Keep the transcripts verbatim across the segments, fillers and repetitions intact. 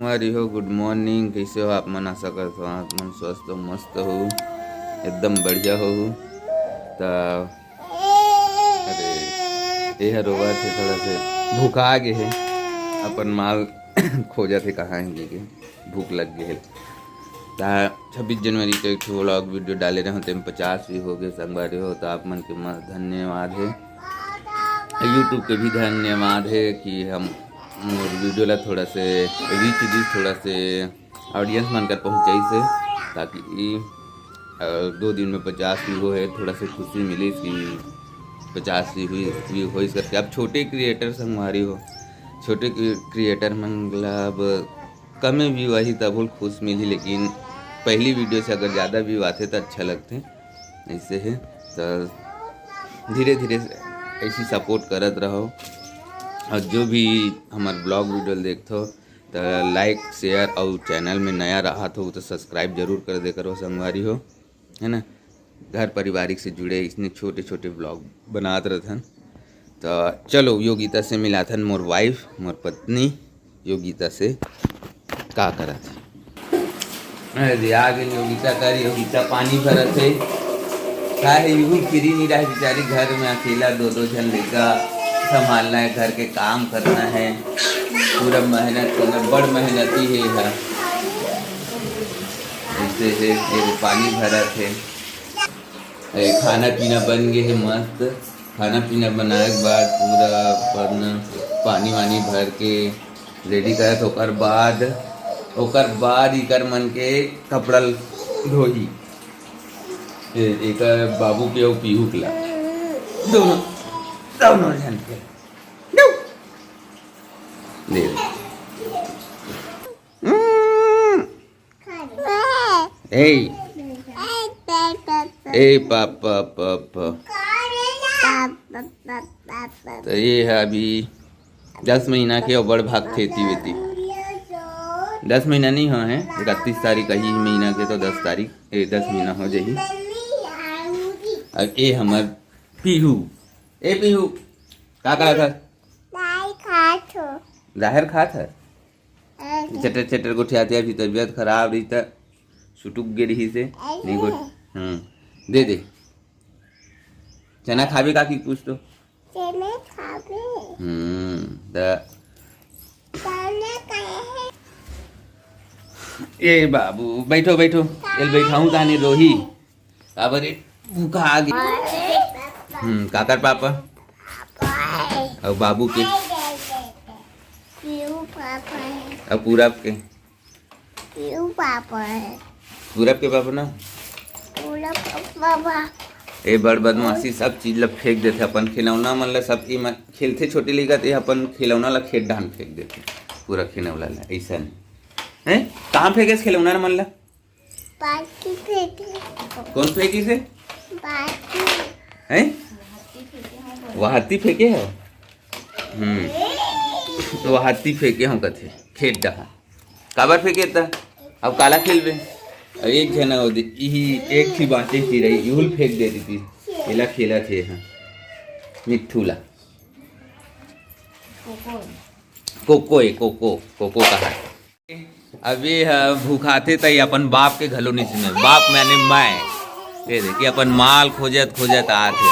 हरि हो, गुड मॉर्निंग। कैसे हो आप मन? आशा करत हो आप मन स्वस्थ हो, मस्त हो, एकदम बढ़िया हो। त अरे, ये हर रोवत हे, थोड़ा से भूखा गे हे, अपन माल खोजत हे, कहाँ हे के, भूख लग गे हे। त छब्बीस जनवरी के एक ठो व्लॉग वीडियो डाले रहे, तेम पचास भी हो गए संगवारी हो, तो आप मन के मस्त धन्यवाद है। YouTube के भी धन्यवाद है कि हम मोर वीडियो ला थोड़ा से रीच दी, थोड़ा से ऑडियंस मन कर पहुँचाई से, ताकि ई, अ, दो दिन में पचास भी हो है, थोड़ा से खुशी मिली कि पचास भी हुई, भी होइस करके। अब छोटे क्रिएटर संगवारी हो, छोटे क्रि-, क्रिएटर मन ला अब कमे व्यू आही तब खुश मिली, लेकिन पहली वीडियो से अगर ज़्यादा व्यू आते तो अच्छा लगते। ऐसे है तो धीरे धीरे ऐसी सपोर्ट करत रहो, और जो भी हमार ब्लॉग वीडियो देखते हो तो लाइक, शेयर और चैनल में नया रहा हो तो सब्सक्राइब जरूर कर दे करो संगवारी हो, है ना। घर पारिवारिक से जुड़े इसने छोटे छोटे ब्लॉग बनात रहथन। तो चलो योगिता से मिलाथन, मोर वाइफ, मोर पत्नी योगिता से का करत हे। अरे आ गई योगिता कर, योगिता पानी भरत हे। का है, यूं फ्री नहीं रहे बेचारी, घर में अकेला दो दो झन लड़का संभालना है, घर के काम करना है, पूरा मेहनत करना, बड़ मेहनती है यह। ऐसे है, ये पानी भरत है। ए, खाना पीना बन गए है मस्त। खाना पीना बनाए के बाद पूरा अपन पानी वानी भर के रेडी करत, ओकर बाद, ओकर बाद इकर मन के कपड़ा धोही। ए, एकर बाबू के अउ पीहू के ला, दोनों, दोनों झन के। दे। हम्म। ए, ए पापा, पापा। तो ये है अभी दस महीना के और बड़ भाग खेती वेती। दस महीना नहीं हो है, इकतीस तारीख का ही महीना के, तो दस तारीख, ए, दस महीना हो जाही। और ए हमर पीहू, ए पीहू, का करत हस? दाई खात हो। जाहिर खात है। चटर चटर गोठियाथे, अभी तबीयत खराब रही त सुटुक गे रही से। नहीं गोठ-, हम्म, दे दे। चना खाबे काकी कुछ तो? चना खाबे। हम्म, द- चना काहे? ए बाबू, बैठो, बैठो। एल बैठाऊं तानी रोही। काबर रे? भूखा आ गई। हम्म, काकर पापा? और बाबू के? पीहू पापा है। और पूरब के? पीहू पापा है। पूरब के पापा ना? पूरब पापा। ए बड़ बदमाशी, सब चीज ला फेंक देथे, अपन खिलौना मन ला सब ई मन खेलथे छोटे लइका, ते अपन खिलौना ला खेत डाहन फेंक देथे, पूरा खिलौना ला। ऐसा नहीं है, कहाँ फेंके खिलौना मन ला? बाल्टी फेंके। कौन फेंकी से? बाल्टी। हैं? वो हाथी फेंके है। हम्म, तो वो हाथी फेंके हो कथे खेत डहा। काबर फेंके त? अब काला खेलबे? अब एक झना हो दे, इही एक थी बांचे चिरई, इहुल फेंक दे रही थी। एला खेला थे, हाँ। मिट्ठू ला। कोको है, कोको, कोको कहा। अब ये ह भूखाथे त ये अपन बाप के घलो नहीं सुने। बाप माने मैं। ये देखिए अपन माल खोजत खोजत आथे।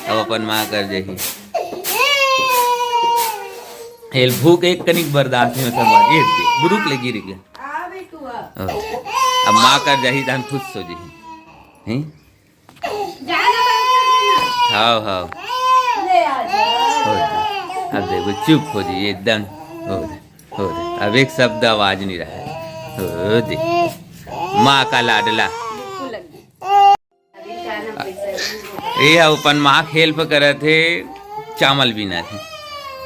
अब अपन माँ कर जही। हेल भूख एक कनिक बर्दाश्त नहीं होता बाजी। बुरुक ले गिर गया। अब माँ कर जही धान खुश हो जही। हैं? हाव, हाव। हो दे। अब देखो, चुप हो जाइए एकदम। हो दे, हो दे। अब एक शब्द आवाज नहीं रहा है। हो दे। माँ का लाडला। ए हा अपन माँ के help करत हे, चावल बीनत हे।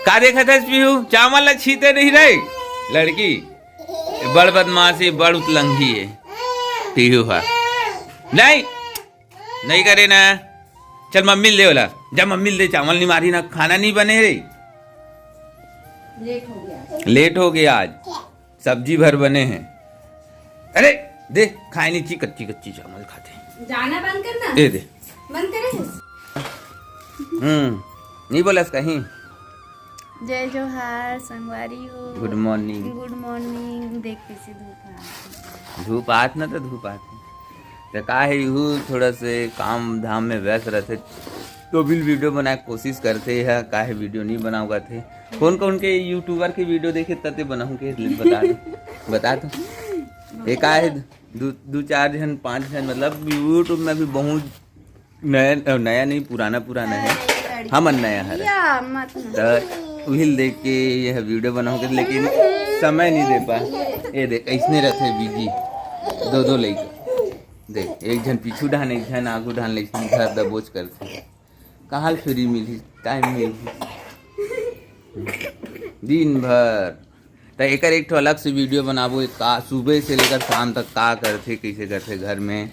का देखत हस पीहू? चावल ला छीते नहीं रहे लड़की। बड़ बदमाशी, बड़ उतलंगी है पीहू हा। नहीं, नहीं करे ना। चल मम्मी ले वाला, जा मम्मी ले, चावल नहीं मारी ना, खाना नहीं बने रे। लेट हो गया। लेट हो गया आज, सब्जी भर बने हैं। अरे दे, खाए नहीं ची, कच्ची कच्ची चावल खाते। जाना बंद करना। दे दे। बंद करे। हम्म, नहीं बोला कहीं। जय जोहार संगवारी हो। गुड मॉर्निंग। गुड मॉर्निंग। देख कैसे धूप है। धूप आत ना तो धूप आत। तो का है, यहू थोड़ा से काम धाम में व्यस्त रहते, तो भी वीडियो बनाए के कोशिश करते हैं। का है, वीडियो नहीं बनाओ करते। कौन कौन के यूट्यूबर के वीडियो देखे तते बनाऊं के, बता दो, बता दो। ये का है, दो दो चार जन, पांच जन, मतलब यूट्यूब में भी बहुत नया, नया नहीं, पुराना पुराना है। हमन नया हरे। या मत ना। तो उहिल देख के यह वीडियो बनाओगे, लेकिन समय नहीं दे पा। ये देख, ऐसने रहते बिजी, दो दो लइका। देख, एक जन पीछू ढान, एक जन आगू ढान, लेकिन घर दबोच करते। कहाँ फ्री मिली, टाइम मिली दिन भर। तो एकर एक ठो अलग से वीडियो बनाबो, एक का सुबह से लेकर शाम तक का करथे, कैसे करथे घर में,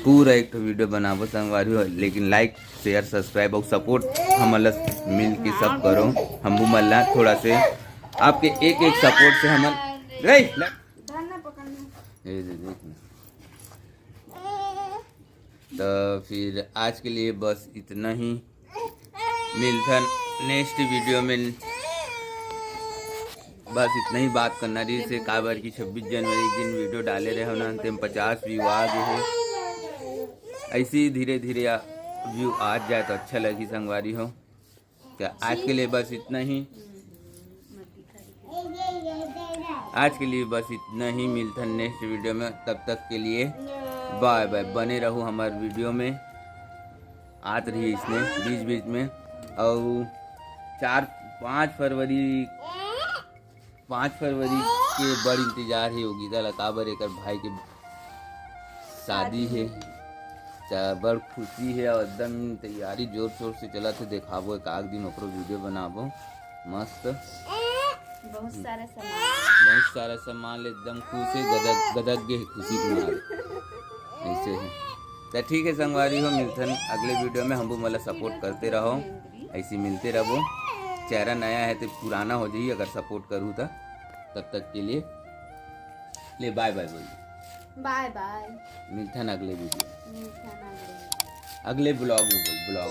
पूरा एक ठो वीडियो बनाबो संगवारी हो। लेकिन लाइक, शेयर, सब्सक्राइब और सपोर्ट हमन ला मिल के सब करो। हमू मन ला थोड़ा से आपके एक एक सपोर्ट से हमन रे, ले। धरना पकड़ना। ये दे, देख ना। तो फिर आज के लिए बस इतना ही, मिलथन नेक्स्ट वीडियो में। बस इतना ही बात करना रहिस हे, काबर कि छब्बीस जनवरी के दिन वीडियो डाले रहे हो ना, तेम पचास व्यू आ गए हैं। ऐसे ही धीरे धीरे व्यू आ जाए तो अच्छा लगी संगवारी हो। तो आज के लिए बस इतना ही, आज के लिए बस इतना ही। मिलथन नेक्स्ट वीडियो में, तब तक के लिए बाय बाय। बने रहू हमार वीडियो में, आत रही इसने बीच बीच में। और चार पाँच फरवरी, पाँच फरवरी के बड़ इंतजार हे योगिता ला, काबर एकर भाई के शादी हे। चा-, बड़ खुशी हे और एकदम तैयारी जोर शोर से चलत हे। देखाबो एक आध दिन ओकरो वीडियो बनाबो मस्त। बहुत सारा सामान। बहुत सारा सामान ले एकदम खुश हे, गदग गदग गे हे खुशी के मारे। ऐसे है। तो ठीक है संगवारी हो, मिलथन अगले वीडियो में। हमू मन ला सपोर्ट करते रहो, ऐसे मिलते रहो। चेहरा नया है तो पुराना हो जाइए अगर सपोर्ट करूँ तो। तब तक के लिए ले बाय बाय बोलिए। बाय बाय। मिलथन अगले वीडियो, मिलथन अगले। अगले ब्लॉग में बोल, ब्लॉग।